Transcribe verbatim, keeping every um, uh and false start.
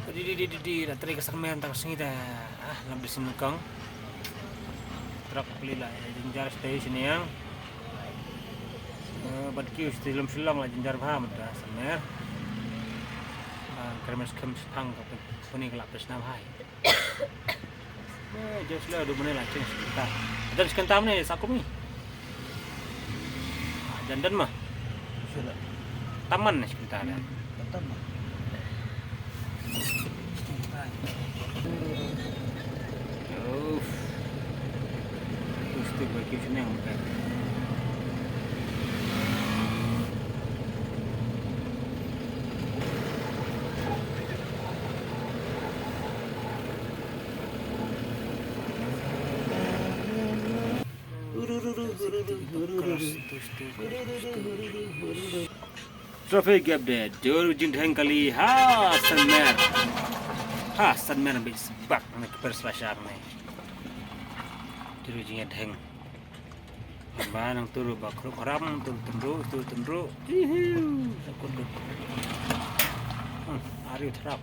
Di di di di di la trei ka San Mer tang sngi da. Ah, lam di sngkang. Trap pli la jynjar stay sini yang. Eh, bad kiu stay lum Shillong la jynjar bha mynta San Mer. Ah, kremes kem stang ka puni ka la pesna bha. Eh, just la du mane la cheng sekitar. Dan sekitar mane sa kumi. Ah, dan dan mah. Sudah. Taman ni sekitar ya. Taman. Uff. Terus tu bagi senang bukan. Traffic update. Dur jingdheng kali ha San Mer. Ha San Mer bit sbak na keper selashar ni. Dur jingdheng. Ba nang turu ba kruk ram turu tendru turu tendru. Ihiu. Takut tu. Hmm, ari terap.